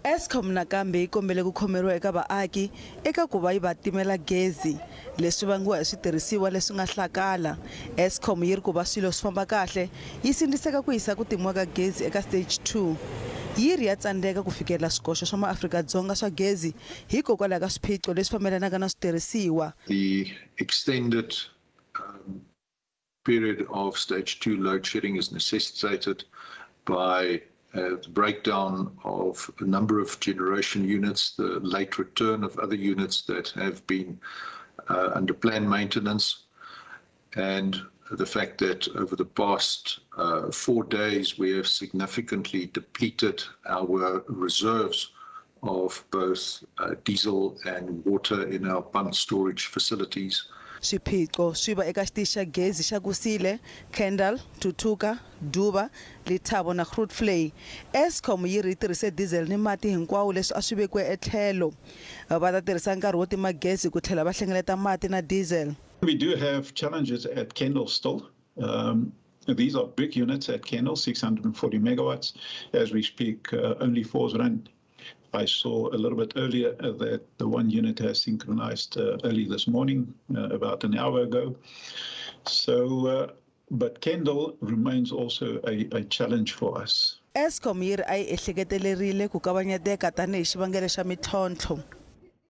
Eskom nakambe yi kombele ku khomeriwa eka vaaki eka ku va yi va timela gezi, leswi vangiwa hi switirhisiwa leswi nga hlakala. Eskom yi ri ku va swilo swi famba kahle yi sindziseka ku yisa ku timiwa ka gezi eka stage 2. Yi ri ya tsandzeka ku fikelela swikoxo swa maAfrika-Dzonga swa gezi hikokwalaho ka swiphiqo leswi fambelanaka na switirhisiwa. The extended period of stage 2 load shedding is necessitated by the breakdown of a number of generation units, the late return of other units that have been under planned maintenance, and the fact that over the past 4 days we have significantly depleted our reserves of both diesel and water in our pumped storage facilities. Swiphiqo swi va eka xitichi xa gezi xa Kusile, Kendal, Tutuka, Duvha, Lethabo na Grootvlei. Eskom yi ri yi tirhise diesel ni mati hinkwawo leswi a swi vekiwe etlhelo. Va ta tirhisa nkarhi wo tima gezi ku tlhela va hlengeleta mati na diesel. We do have challenges at Kendal still. These are big units at Kendal, 640 megawatts. As we speak, only four is run. I saw a little bit earlier that the one unit has synchronized early this morning, about an hour ago. So, but Kendal remains also a challenge for us. Eskom yi ri a yi ehleketelerile ku kavanyeteka tanihi xivangelo xa mintlhontlho.